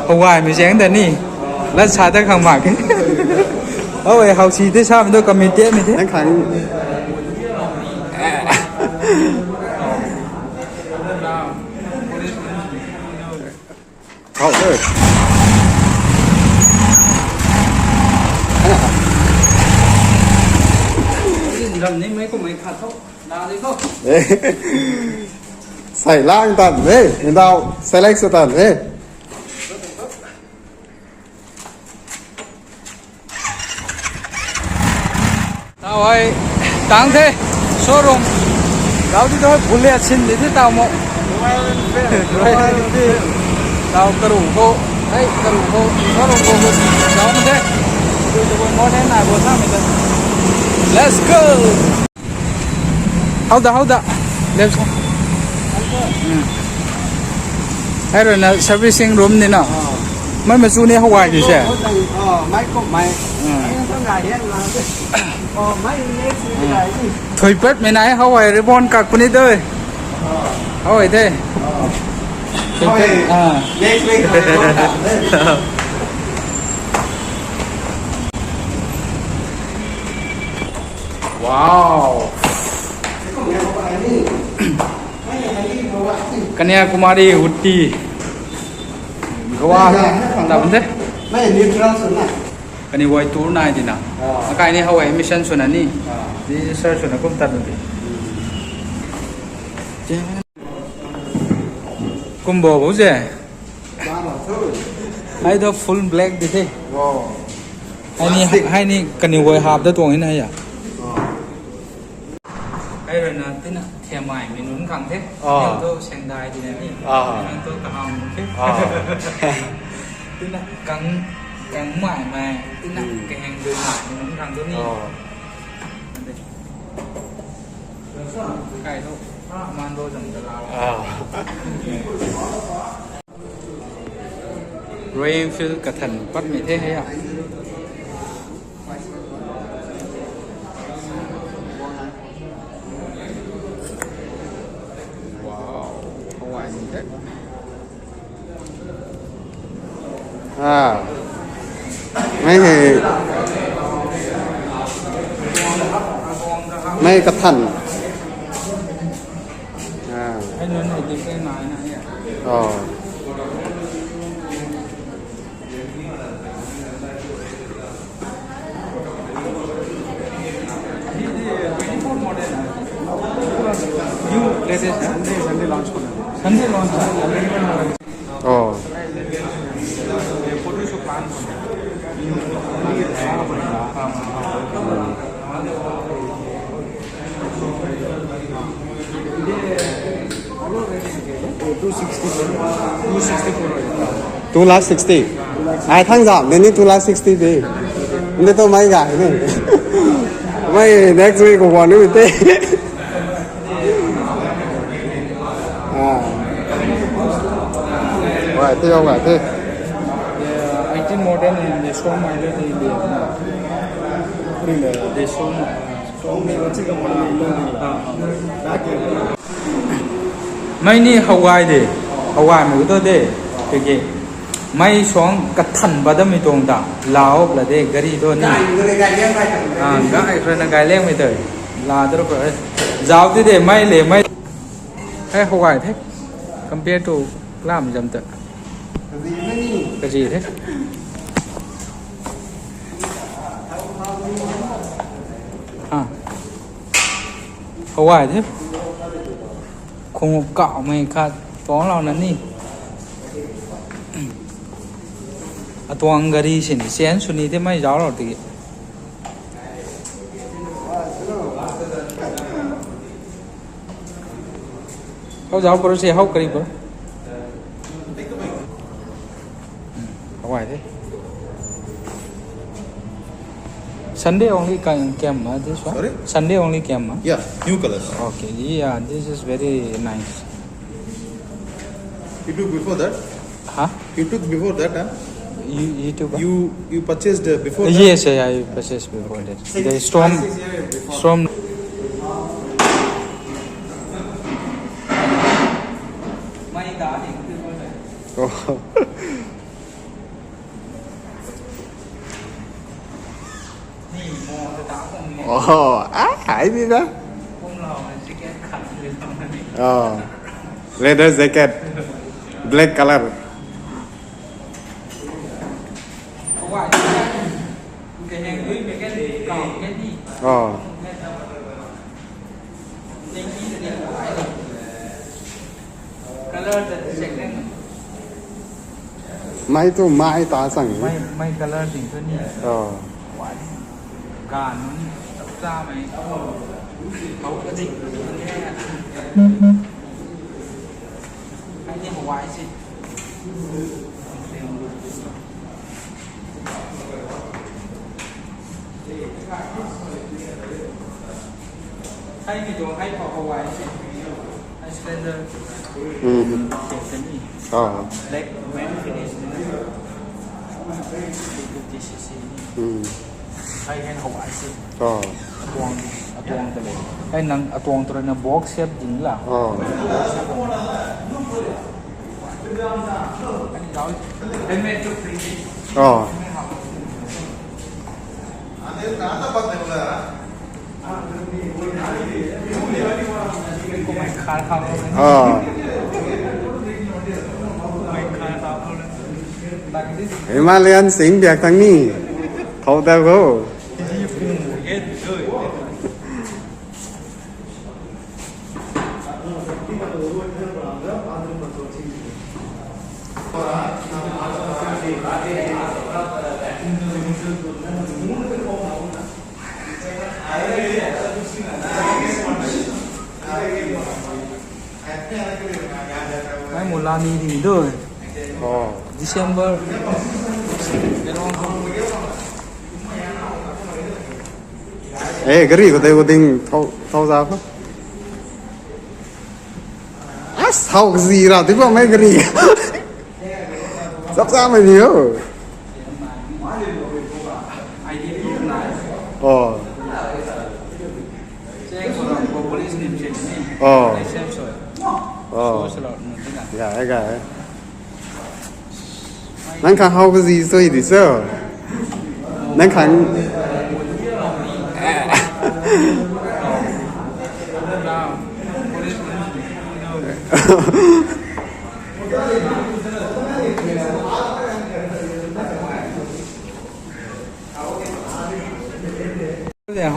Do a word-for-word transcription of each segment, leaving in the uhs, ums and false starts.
Hawai mei zeng da ni. Lat sa da khang mak ke. Hawai hau si de sa mi do committee mi de. Nang khang. Hau de. Ram ni mei ko mei khat tho. Na de ko. Sai lang tan de. Ndau select sa tan de. Tau hei tang the showroom. Tau ti tu bullet sin di the tau mo. Royal Enfield. Tau karu ko. Hei karu ko. Showroom ko ko. Tau mo the. Tu tu mo ne na ko sa mi ta. Let's go. Hau da, hau da. Left side. Hmm. Hei rui na servicing room ni na. Ah. Mei machu ni Hawai di se. Oh, mei ko mei. Hmm. Mei ko ngai hian lang se. Oh, mei ni si ngai ni. Thui pat mei nai Hawai ribbon kak puni doi. Ah. Hawai de. Ah. Thui pat. Hawai. Ah. Next week. Wow. Kanyakumari, Ooty, Goa, tam the. Kani wai tour nai di na. Ah. Akai ni Hawai mission swna ni. Ah. Di sir swna kum tat di. Kumbo bo se. Hei tu full black di the. Wow. Hei ni, plastic. Hei ni kani wai hap da tuang in hei ya. Wow. Hei rui na tina thiamai mei nunc khang the. Ah. Hei tu sengdai di na ni. Ah. Hei tu kaham the. Ah. Tina kang, kang mai mai. Tina, hmm, kaheng dui mai mei nunc khang tu ni. Ah. Kai tu, commando zang ta la. Ah. Royal Enfield kathan patmei the hei a. Wow, Hawai ni the. Ah. Mei hei, mei kathan. Ah. Oh. New latest Sunday, Sunday launch kona. Sunday launch. Oh. Photo shoot plan kona. Two sixty, two sixty four. Two lakh sixty. Ai thang zam de ni two lakh sixty de. Nde tu mei ga ni. Mei next week ko ni te. Ah. Wai te, wai te. Eighteen model in the showroom, I don't know. Showroom, the showroom. Mei ni Hawai de, Hawai mei tu de, tiki mei suang kathan ba damei tuang ta, lau pla de, gari tu ni. Ah, gai khrana gai lengmei tu, la tu kho. Zau ti de, mei le, mei. Hei Hawai the, compare to lam jam ta. Kaji the. Ha. Hawai the. Khungup kauhmei khat tuang lou na ni. Atuang gari sini, sian suni the mei zauc lou tiki. How zauc paro se, how kari paro. Hmm, how ai the? Sunday only can, came, uh, this one? Sorry? Sunday only came, uh? Yeah, new colors. Okay, yeah, this is very nice. You took before that? Huh? You took before that, huh? You, you took, uh? You, you purchased, uh, before that? Yes, yeah, I purchased before that. Six, the storm, five, six years before. Storm. Oh. Oh, ah, ai di na. Oh, leather jacket, black color. Oh. Color ta second. Mei tu mei ta sang. Mei, mei color ding tu ni. Oh. Gan ni tap ta mei. Hou ka ding. Ai ni Hawaii si. Hei ni tuang hei khou Hawaii si. Hei Splendor. Hmm. Black matte finish ni na. T C C ni. Hmm. Hei hei Hawaii si. Oh. Atuang, atuang ta le. Hei nang atuang ta na box shape ding la. Oh. Oh. Oh. Himalayan sing biak tang ni. Thau ta go. Mei mula ni ding tu. Oh. December. Eh, gari khou tei khou ding thau, thau za khou. As, thau kazi ra, tei bam mei gari. Chap cha mei ni ho. Oh. Oh. Oh. Ya, eh, ga, eh. Nang khang how kazi sui di so. Nang khang.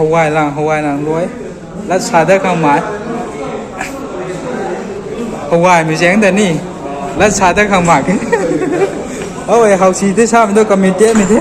Hawai lang, Hawai lang lui. Lat sa dat khang mai. Hawai mei zaeng da ni. Lat sa dat khang mak. Hawai hau si de sa mei tu comment mei de.